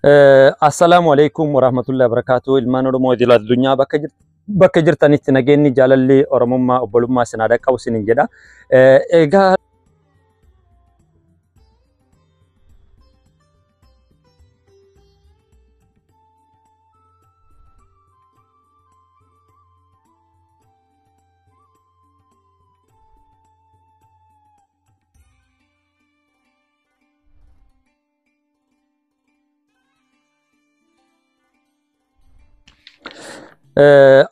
Assalaamu alaikum warahmatullahi wabarakatuh. Ilmaan Oromoo idil addunyaa bakka jirtanitti nageenyi jaalalli Oromummaa obbolummaa isin haa dhaqqabu isiniin jedha. Egaa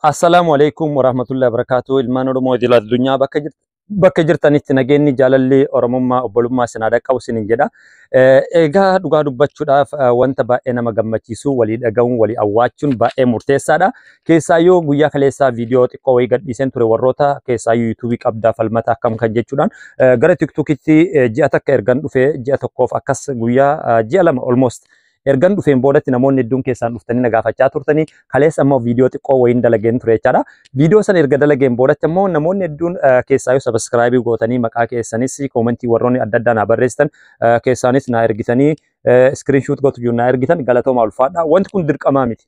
Assalaamu alaikum warahmatullahi wabarakatuh. Ilmaan Oromoo idil addunyaa bakka jirtanitti nageenyi jaalalli Oromummaa obbolummaa isin haa dhaqqabu isiniin jedha. Egaa dhugaa dubbachuudhaaf wanta baay'ee nama gammachiisu walii dhaga'uun walii awwaachuun baay'ee murteessaadha. Keessaayyuu guyyaa kaleessaa viidiyoo xiqqoo wayii gadhiiseen ture warroota keessaayyuu yuutuubii qabdaa falmata akkam kan jechuudhaan gara tiktokitti ji'a takka ergan dhufee ji'a tokkoof akkas guyyaa ji'a 2 almost ergan dhufeen boodatti namoonni hedduun keessaan dhuftanii na gaafachaa turtanii kaleessa ammoo viidiyoo xiqqoo wayiin dalageen ture jechaadha. Viidiyoo sana erga dalageen boodatti ammoo namoonni hedduun keessaayyuu sabiskiraayibii gootanii maqaa keessanis koomentii warroonni adda addaa naa barreessitan keessaanis naa ergitanii iskiriinshuut gootu naa ergitan galatooma ulfaadha. Wanti kun dirqamaa miti.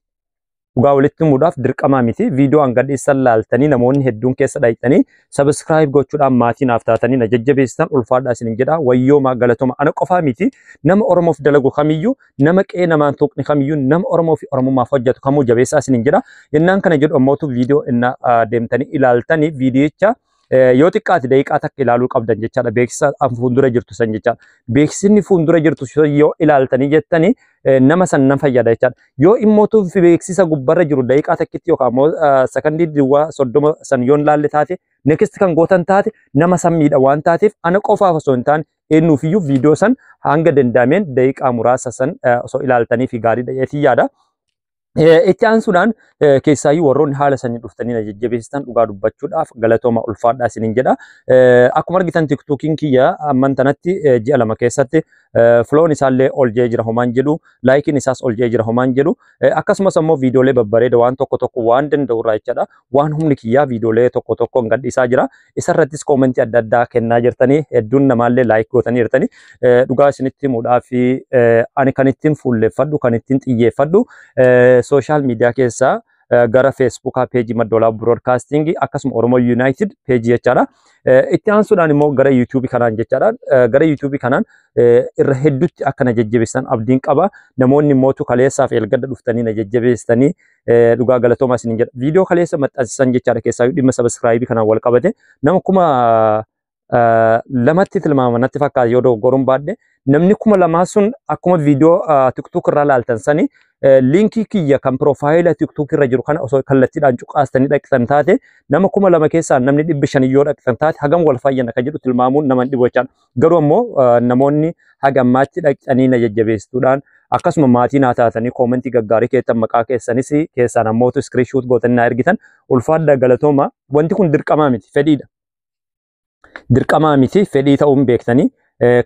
Dhugaa walitti himuudhaaf dirqamaa miti. Viidiyoo an gadhiisan laaltanii namoonni hedduun keessa dhayxanii sabiskiraayib gochuudhaan maatii naaf taatanii na jajjabeessitan ulfaadhaa isiniin jedha. Wayyoomaa galatooma ana qofaa miti. Nama Oromoof dalagu kamiyyuu, nama qe'ee namaan tuqni kamiyyuu, nama Oromoo fi Oromummaaf hojjetu kamuu jabeessaa isiniin jedha. Yennaan kana jedhu ammootu viidiyoo inna deemtanii ilaaltanii viidiyicha yoo xiqqaate daqiiqaa takka ilaaluu qabdan jechaadha. Beeksisa fuuldura jirtu san jechaadha. Beeksisni fuuldura jirtu yoo ilaaltanii jettanii nama san nan fayyada jechaadha. Yoo immootu beeksisa gubbarra jiru daqiiqaa takkitti yookaan immoo sakandii duwwaa 30 san yoo laalle taate next kan gootan taate nama san miidha waan taateef ana qofaaf osoo hin taane eenyuufiyyuu viidiyoo san hanga danda'ameen daqiiqaa muraasa san osoo ilaaltanii fi gaariidha jeetii yaada. Itti aansuudhaan keessaayyuu warroonni haala sanii dhuftanii na jajjabeessitan dhugaa dubbachuudhaaf galatooma ulfaadhaa isiniin jedha. Akkuma argitan tiktookiin kiyya amman tanatti ji'a 2 keessatti filoon isaallee ol jee jira homaan jedhu, laayikiin isaas ol jee jira homaan jedhu, akkasumas ammoo viidiyoolee babbareeda waan tokko tokko waan danda'u irraa jechaadha. Waan humni kiyyaa viidiyoolee tokko tokko gadhiisaa jira. Isarrattis koomentii adda addaa kennaa jirtanii hedduun namaallee laayik gootanii jirtanii dhugaa isinitti himuudhaaf ani kan ittiin fuulleffadhu kan ittiin xiyyeeffadhu sooshaal miidiyaa keessaa gara Feesbuukaa peejii Maddoolaa Broadcasting akkasuma Oromoo United peejii jechaadha. Itti aansuudhaan immoo gara yuutuubii kanaan jechaadha. Gara yuutuubii kanaan irra hedduutti akka na jajjabeessan abdiin qaba. Namoonni mootu kaleessaaf eelgadda dhuftanii na jajjabeessanii dhugaa galatoomaa isiniin jedha. Viidiyoo kaleessa maxxansisan jechaadha keessaayyuu dhimma sabiskiraayibii kanaan wal qabate nama 2000tti tilmaama natti fakkaata yoo dogoggoruun baadhe namni 2000 sun akkuma viidiyoo tiktook irraa laaltan sanii liinkii kiyya kan piroofaayila tiktook irra jiru kana osoo kallattiidhaan cuqaastanii dhaqitan taate nama 2000 keessaa namni 500 yoo dhaqitan taate hagam wal fayyana kan jedhu tilmaamuun nama hin dhibu jechaadha. Garuu ammoo namoonni haga ammaatti dhaqxanii na jajjabeessuudhaan akkasuma maatii naa taatanii koomentii gaggaarii keessan maqaa keessanis keessaan ammootu iskiriinshuut gootanii naa ergitan ulfaadha galatooma. Wanti kun dirqamaa miti fedhiidha. Dirqamaa miti fedhii ta'uun beektanii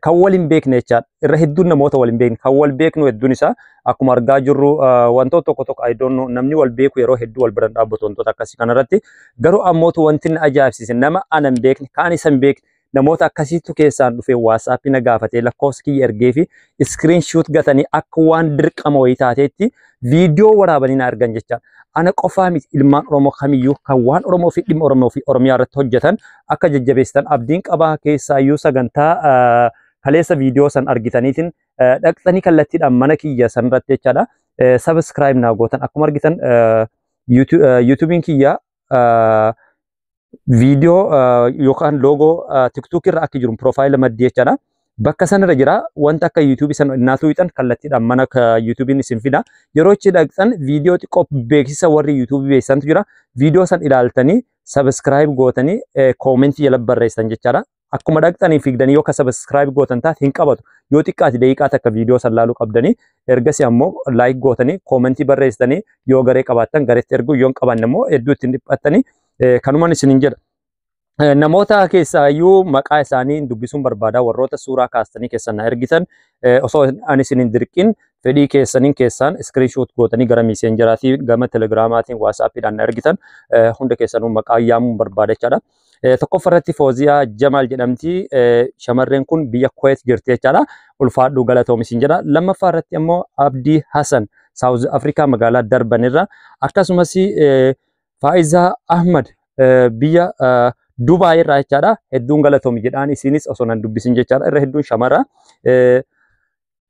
kan wal hin beekne jechaadha. Irra hedduun namoota wal hin beekne kan wal beeknu hedduun isaa akkuma argaa jirru wantoota tokko tokko I don't know namni wal beeku yeroo hedduu wal bira dhaabbatu wantoota akkasii kanarratti garuu ammootu wanti na ajaa'ibsiise nama ana hin beekne kaan isa hin beekne namoota akkasiitu keessaan dhufee waasaappii na gaafatee lakkoofsa kiyya ergee fi iskiriinshuut gatanii akka waan dirqama wayii taateetti viidiyoo waraabanii na argan jechaadha. Ana qofaa miti ilmaan Oromoo kamiyyuu kan waan Oromoo fi dhimma Oromoo fi Oromiyaa irratti hojjetan akka jajjabeessitan abdiin qabaa keessaayyuu sagantaa kaleessa viidiyoo san argitaniitiin dhaqxanii kallattiidhaan mana kiyya san irratti jechaadha. Sabiskiraayib naa gootan akkuma argitan yuutuubiin kiyya viidiyoo yookaan loogoo tiktook irra akka jiru piroofaayila maddii jechaadha. Bakka sanarra jira wanta akka yuutuubii sana naatu hiixan kallattiidhaan mana yuutuubiin isin fida. Yeroo ichi dhaqxan viidiyoo xiqqoo beeksisa warri yuutuubii beeksisantu jira. Viidiyoo san ilaaltanii sabiskiraayib gootanii koomentii jala barreessan jechaadha. Akkuma dhaqxanii fiigdanii yoo ka sabiskiraayib gootan taate hin qabatu. Yoo xiqqaate daqiiqaa takka viidiyoo san laaluu qabdanii ergasii ammoo laayik gootanii koomentii barreessitanii yoo garee qabaattan gareetti erguu yoo hin qabaanne immoo hedduu ittiin dhiphattanii kanumaan isiniin jedha. Namoota keessaayyuu maqaa isaanii dubbisuun barbaada warroota suuraa kaastanii keessan na ergitan osoo ani isin hin dirqin fedhii keessaniin keessaan iskiriinshuut gootanii gara miiseenjaraatiin gama telegiraamaatiin waasaappiidhaan na ergitan hunda keessanuu maqaa yaamuun barbaada jechaadha. Tokkoffaa irratti Fooziyaa Jamaal jedhamti. Shamarreen kun biyya Kuwait jirti jechaadha. Ulfaadhu galatoomi siin jedha. Lammaffaa irratti immoo Abdii Hassan Saawuz Afrikaa magaalaa Darban irra, akkasumas Faayizaa Ahmad biyya Dubaay irraa jechaadha. Hedduun galatoomi jedhaan isinis osoo nan dubbisin jechaadha. Irra hedduun shamara.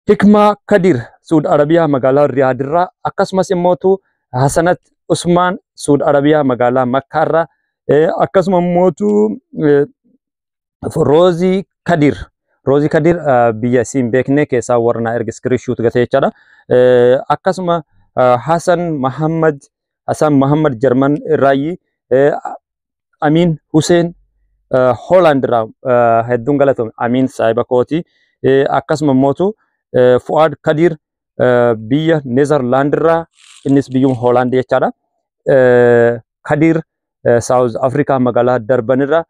Hikmaa Kadir Suud Arabiyaa magaalaa Riyaad irraa, akkasumas immootu Hasanat Usmaan Suud Arabiyaa magaalaa Makkaa irraa, akkasuma immootu Roozii Kadir. Roozii Kadir biyya isiin beekne keessaa warra naa erga screenshot gate jechaadha. Akkasuma Hasan Mahammad Hasan Mahammad Jarman irraayi, Amin Hussein Holland irraa, hedduun galatoomi Amin saahiba kooti. Akkasuma immootu Fuad Kadir biyya Neezerlaand irraa, innis biyyuma Hoolaand jechaadha. Kadir Saawuz Afrikaa magaalaa Darban irraa,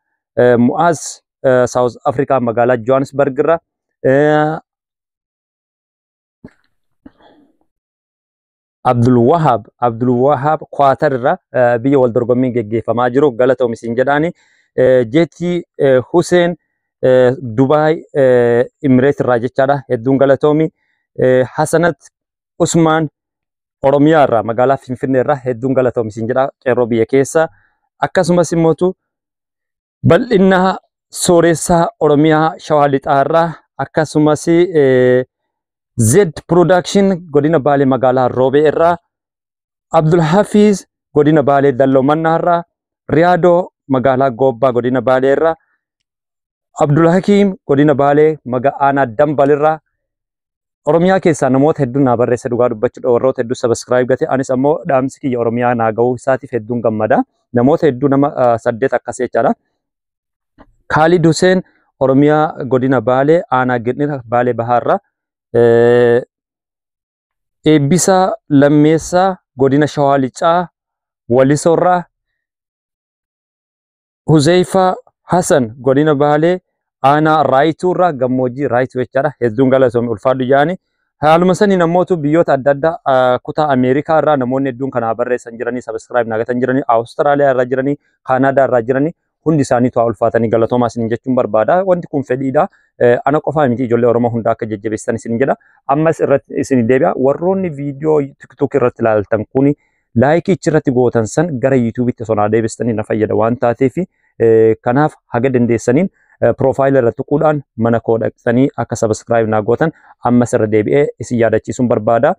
Mu'aaz Saawuz Afrikaa magaalaa Johannesburg irraa, Abdul Wahab Abdul Wahab Kwaatar irraa biyya wal dorgommiin geggeeffamaa jiru galatoomi siin jedhaani. Jeetii Hussein Dubaay Imireet irraa jechaadha, hedduun galatoomi. Hasanat Usmaan Oromiyaa irraa magaalaa Finfinnee irraa, hedduun galatoomi siin jedha qeerroo biyya keessa. Akkasumas immootu bal'inaa Sooressaa Oromiyaa Shawaa Lixaa irraa, akkasumas Z Production godina Baalee magaalaa Roobee irraa, Abdul Hafiz godina Baalee Dalloo Mannaa irraa, Riyaadoo magaalaa Goobbaa godina Baalee irraa, Abdul Hakiim godina Baalee aanaa Dambal irraa. Oromiyaa keessaa namoota hedduun naa barreesse, dhugaa dubbachuudha warroota hedduu subscribe gate. Anis ammoo dhaamsi kiyya Oromiyaa naa gahuu isaatiif hedduun gammada. Namoota hedduu, nama 8 akkas jechaadha. Kaalid Hussein Oromiyaa godina Baalee aanaa Girnira Baalee Bahaarraa. Eebbisaa Lammeessaa godina Shawaa Lixaa Walisoorraa. Huzeyfaa Hassan godina Baalee aanaa Raayituurraa, gammoojjii Raayituu jechaadha. Hedduun galatoomi, ulfaadhu jaani. Haaluma sanii namoota biyyoota adda addaa, kutaa Ameerikaa irraa namoonni hedduun kanaa barreessan jiranii, subscribe naagatan jiranii, Awustiraaliyaa irraa jiranii, Kaanaadaa irraa jiranii, hundi isaaniitu haa ulfaatanii, galatoomaa isiniin jechuun barbaada. Wanti kun fedhiidha. Ana qofaa miti, ijoollee Oromoo hunda akka jajjabeessan isin jedha. Ammas irratti isin deebi'a. Warroonni viidiyoo TikTok irratti ilaaltan kuni like irratti gootan san gara YouTube'itti osoo naa deebistanii na fayyada waan taateef, kanaaf haga dandeessaniin profile irra tuquudhaan mana koo dhaqxanii akka subscribe naa gootan ammas irra deebi'ee isin yaadachiisuun barbaada.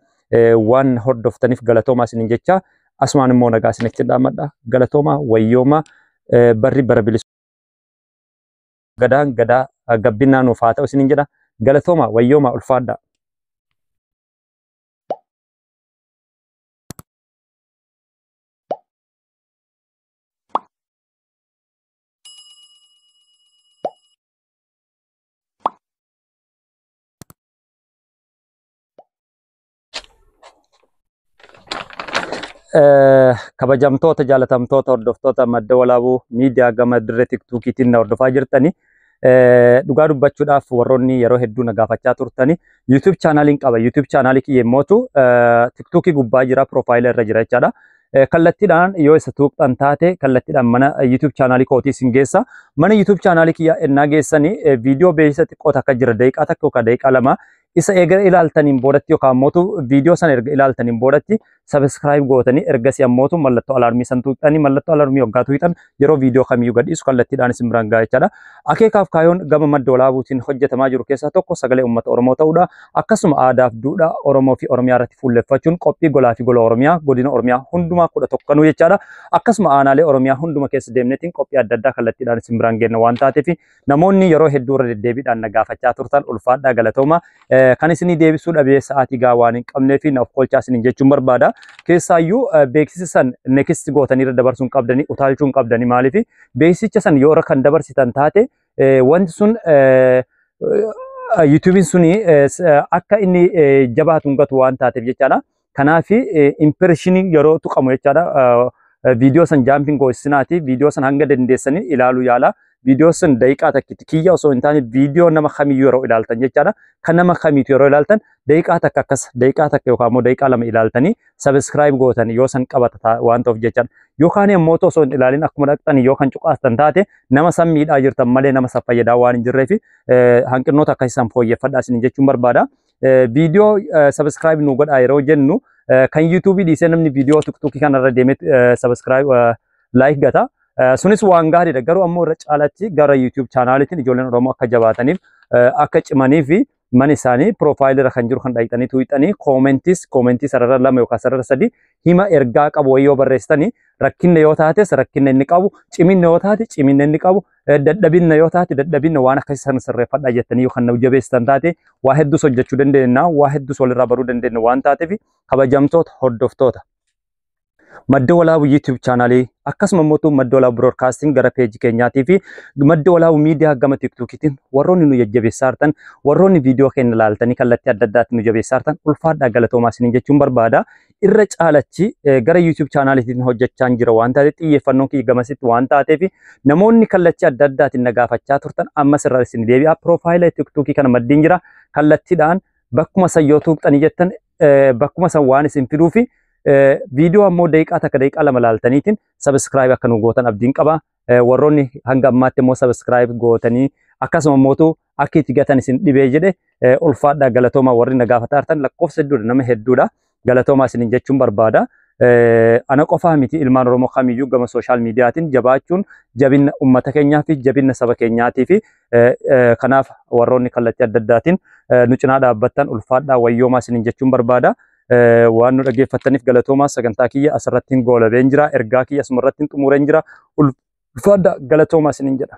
Waan hordoftaniif galatoomaa isiniin jecha, asumaan immoo nagaa isinitti dhaammadha. Galatoomaa, wayyoomaa, barri bara bilisummaa, gadaan gadaa gabbinaa nuuf haa ta'u isiniin jedha. Galatoomaa, wayyoomaa, ulfaadha. Kabajamtoota, jaalatamtoota hordoftoota Madda Walaabuu Miidiyaa gama dirree TikTokiitiin na hordofaa jirtani. Dhugaa dubbachuudhaaf warroonni yeroo hedduu na gaafachaa turtani. YouTube channeliin qaba. YouTube channelii kiyya immootu TikTokii gubbaa jira, profile irra jira jechaadha. Kallattiidhaan yoo isa tuuqxan taate kallattiidhaan mana YouTube channelii kootii isin geessa. Mana YouTube channelii kiyya ennaa geessanii viidiyoo beeksisa xiqqoo takka jira, daqiiqaa 1 yookaan daqiiqaa 2. Isa eega ilaaltaniin boodatti yookaan ammootu viidiyoo sana erga ilaaltaniin boodatti subscribe gootanii, ergasii ammootu mallattoo alarmii san tuuxanii, mallattoo alarmii hoggaa tuuxan yeroo viidiyoo kamiyyuu gadhiisu kallattiidhaan isin biraan ga'a jechaadha. Akeekaaf kaayoon gama Madda Walaabuutiin hojjetamaa jiru keessaa tokko sagalee uummata Oromoo ta'uudha. Akkasuma aadaaf duudhaa Oromoo fi Oromiyaa irratti fuulleffachuun qophii golaa fi gola Oromiyaa, godina Oromiyaa hundumaa 11nuu jechaadha. Akkasuma aanaalee Oromiyaa hunduma keessa deemneetiin qophii adda addaa kallattiidhaan isin biraan geenna waan taateef, namoonni yeroo hedduu irra deddeebiidhaan na gaafachaa turtan ulfaadhaa, galatooma. Kan isinii deebisuu dhabee sa'aatii gaa waan hin qabnee fi naaf kolchaa isiniin jechuun barbaada. Keessaayyuu beeksisa san next gootanii irra dabarsuu hin qabdanii, utaalchuu hin qabdanii. Maaliif beeksicha san yoo irra kan dabarsitan taate wanti sun YouTubeiin suni akka inni jabaatu hin gatu waan taateef jechaadha. Kanaaf impressionii yeroo tuqamu jechaadha. Viidiyoo san jumping goosinaati. Viidiyoo san hanga dandeessanii ilaaluu yaala. Viidiyoo sun daqiiqaa takkitti kiyya osoo hin taane viidiyoo nama kamiyyuu yeroo ilaaltan jechaadha. Kan nama kamiitu yeroo ilaaltan daqiiqaa takka akkas daqiiqaa takka yookaan immoo daqiiqaa 2 ilaaltanii subscribe gootan yoo san qabata waan ta'uuf jechaadha. Yookaan immoo osoo hin ilaalin akkuma dhaqxanii yoo kan cuqaastan taate nama san miidhaa jirtan malee nama san fayyadaa waan hin jirreef hanqinoota akkasii san fooyyeffadhaa isin jechuun barbaada. Viidiyoo subscribe nu godhaa yeroo jennu kan YouTube dhiisee namni viidiyoo TikTokii kanarra deemee subscribe like gata. Sunis waan gaariidha. Garuu ammoo irra caalatti gara YouTube chaanaalitiin ijoolleen Oromoo akka jabaataniif, akka cimanii fi mana isaanii piroofaayilii irra kan jiru kan dhaqxanii tuuxanii koomentis koomentii sarara 2 yookaan sarara 3 hima ergaa qabu wayii yoo barreessitanii, rakkinna yoo taates rakkinna inni qabu, ciminna yoo taate ciminna inni qabu, dadhabinna yoo taate dadhabinna, waan akkasii sana sirreeffadhaa jettanii yoo kan nu jabeessitan taate waa hedduus hojjechuu dandeenya, waa hedduus walirraa baruu dandeenya waan taateef, kabajamtoota hordoftoota Madda Walaabuu YouTube chaanaalii, akkasuma immoo Madda Walaabuu Broadcasting gara peejii keenyaatii fi Madda Walaabuu miidiyaa gama TikTokiitiin warroonni nu jajjabeessaa jirtan, warroonni viidiyoo keenya ilaaltanii kallattii adda addaatiin nu jabeessaa jirtan, ulfaadhaa, galatoomaa isiniin jechuun barbaada. Irra caalachi gara YouTube chaanaaliitiin hojjechaa jira waan taateef, xiyyeeffannoon kiyya gamasitti waan taateef, namoonni kallattii adda addaatiin na gaafachaa turtan ammas irra isin deebi'a. Piroofaayila TikTokii kana maddiin jira. Kallattiidhaan bakkuma san yoo tuuqxanii jettan bakkuma san waan isin fiduufi, viidiyoo ammoo daqiiqaa 1 daqiiqaa 2 laaltaniitiin subscribe akka nu gootan abdiin qaba. Warroonni hanga ammaatti immoo subscribe gootanii akkasuma immoo akka itti gatan isin dhibee jedhe, ulfaadhaa, galatoomaa. Warri na gaafataa jirtan lakkoofsa hedduudha, nama hedduudha. Galatoomaa isiniin jechuun barbaada. Ana qofaa miti, ilmaan Oromoo kamiyyuu gama social miidiyaatiin jabaachuun jabina uummata keenyaa fi jabina saba keenyaatii fi kanaaf warroonni kallattii adda addaatiin nu cinaa dhaabbattan ulfaadhaa, wayyoomaa isiniin jechuun barbaada. Waan nu dhaggeeffattaniif galatoomaa. Sagantaa kiyya asirratti goolabeen jira. Ergaa kiyya asumarratti xumureen jira. Ulfaadhaa, galatoomaa isiniin jedha.